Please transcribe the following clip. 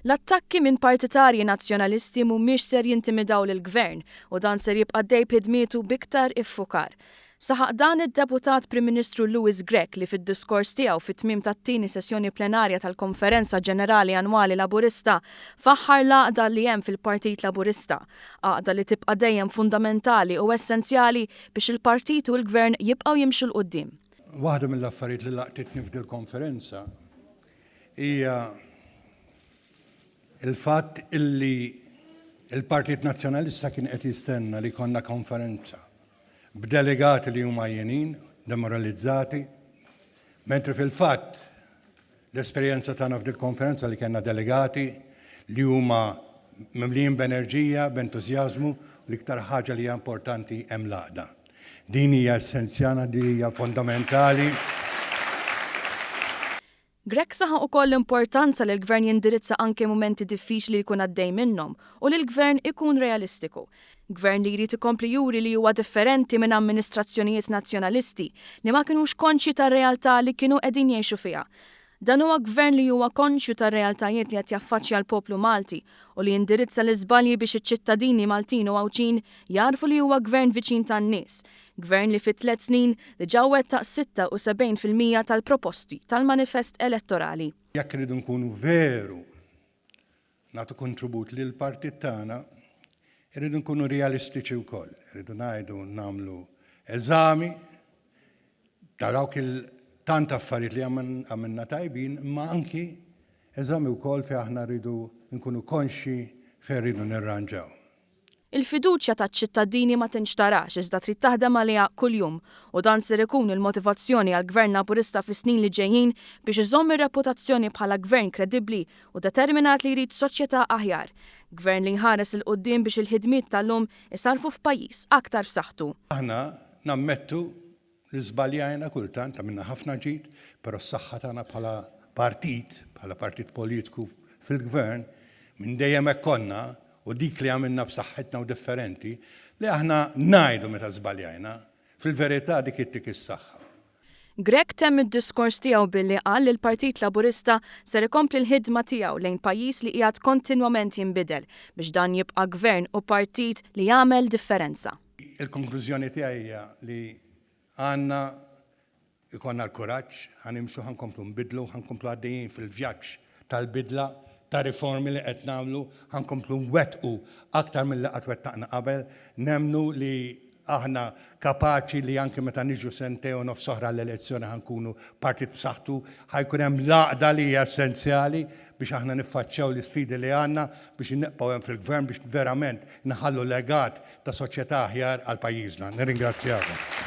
L-attakki minn partitarji Nazzjonalisti mhumiex ser jintimidaw lill-Gvern u dan ser jibqa' għaddej b'ħidmietu b'iktar iffukar. Saħaq dan id-Deputat Prim Ministru Louis Grech li fid-diskors tiegħu fit-tmiem tat-tieni sessjoni plenarja tal-Konferenza Ġenerali Annwali Laburista faħħar l-għaqda li hemm fil-Partit Laburista, għaqda li tibqa' dejjem fundamentali u essenzjali biex il-Partit u l-Gvern jibqgħu jimxu 'l quddiem. Waħda mill-affarijiet li laqtitni f'dil-konferenza hija l-fatt illi l-Partit Nazzjonalista kien qed jistenna li jkollna konferenza b'delegati li huma għajjenin, demoralizzati, mentri fil-fatt l-esperjenza tagħna f'dil-konferenza li kellna delegati li huma mimlijin b'enerġija, b'entużjażmu, u l-iktar ħaġa li hija importanti hemm l-għaqda. Din hija essenzjana, din hija fondamentali. Grech saħaq ukoll l-importanza li l-Gvern jindirizza anke mumenti diffiċli li jkun għaddej minnhom u li l-Gvern ikun realistiku. Gvern li jrid ikompli juri li huwa differenti minn amministrazzjonijiet Nazzjonalisti li ma kinux konxji tar-realtà li kienu qegħdin jgħixu fiha. Dan huwa Gvern li huwa konxju tar-realtajiet li qed jaffaċċja l-poplu Malti u li jindirizza l-iżbalji biex iċ-ċittadini Maltin u Għawdxin jagħrfu li huwa Gvern viċin tan-nies, Gvern li fi tlett snin diġà wettaq 76% tal-proposti tal-manifest elettorali. Jekk irridu nkunu veru nagħtu kontribut lill-partit tagħna, irridu nkunu realistiċi wkoll. Irridu ngħidu nagħmlu eżami ta' dawk il-tant affarijiet li għamilna tajbin, imma anki eżami wkoll fejn aħna rridu nkunu konxji fejn rridu nirranġaw. Il-fiduċja taċ-ċittadini ma tinxtarax iżda trid taħdem għaliha kuljum u dan ser ikun il-motivazzjoni għall-Gvern Laburista fis-snin li ġejjin biex iżomm ir-reputazzjoni bħala Gvern kredibbli u determinat li jrid soċjetà aħjar. Gvern li jħares 'il quddiem biex il-ħidmiet tal-lum isarrfu f'pajjiż aktar f'saħħtu. Aħna nammettu li żbaljajna kultant, għamilna ħafna ġid, però s-saħħa tagħna bħala partit, bħala partit politiku fil-gvern, minn dejjem hekk konna, u dik li għamilna b'saħħitna u differenti, li aħna ngħidu meta żbaljajna. Fil-verità dik ittik is-saħħa. Grech temm id-diskors tiegħu billi qal li l-Partit Laburista ser ikompli l-ħidma tiegħu lejn pajjiż li qiegħed kontinwament jinbidel biex dan jibqa' gvern u partit li jagħmel differenza. Il-konklużjoni tiegħi hija li għandna jkollna l-kuraġġ, ħa nimxu, ħa nkomplu nbiddlu, ħa nkomplu għaddejjin fil-vjaġġ tal-bidla, ta' riformi li qed nagħmlu, ħa nkomplu nwettqu aktar milli qatt wettaqna qabel. Nemmnu li aħna kapaċi li anke meta niġu sentejn u nofs oħra għall-elezzjoni ħa nkunu partit b'saħħtu, ħa jkun hemm l-għaqda li hija essenzjali biex aħna niffaċċjaw l-isfidi li għandna biex nibqgħu hemm fil-gvern biex verament nħallu legat ta' soċjetà aħjar għal pajjiżna. Nirringrazzjakom.